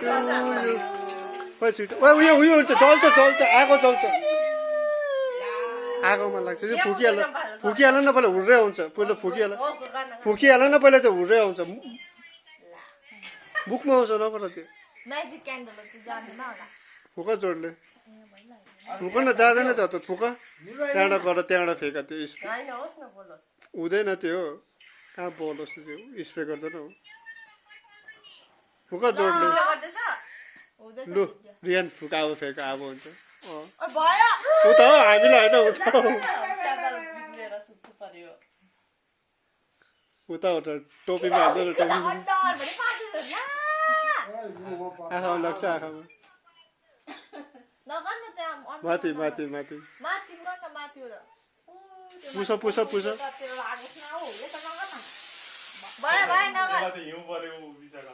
खोइ छिटो उयो उयो जल्छ जल्छ आगो जल्छ आगोमा लाग्छ यो फुकिहाल न पहिला हुर्रै आउँछ पहिला फुकिहाल न पहिला त्यो हुर्रै आउँछ बुकमा आउँछ नगर त्यो म्याजिक क्यान्डल त जान्दैन होला फुक जोडले फुक न जाँदैन त फुक त्यहाँबाट गर त्यहाँबाट फेक त्यो स्प्रे हैन होस् न बोलोस् हुँदैन त्यो कहाँ बोलोस् त्यो स्प्रे गर्दैन हो फुक जोडले गर्दैछ हुँदैछ लु रियान फुक अब फेक अब हुन्छ भयो उता हो हामीलाई होइन उता हो च्यादर बिग्रेर सुत्नु पर्यो उता हो टोपीमा हाल्दैन टोपी अन्डर भने पाछिस आँखामा लाग्छ आँखामा नगर्न त्यहाँ माथि माथि माथि माथि गर्न माथिबाट पुछ पुछ पुछ भयो भयो नगर हिउँ परेको बिचरा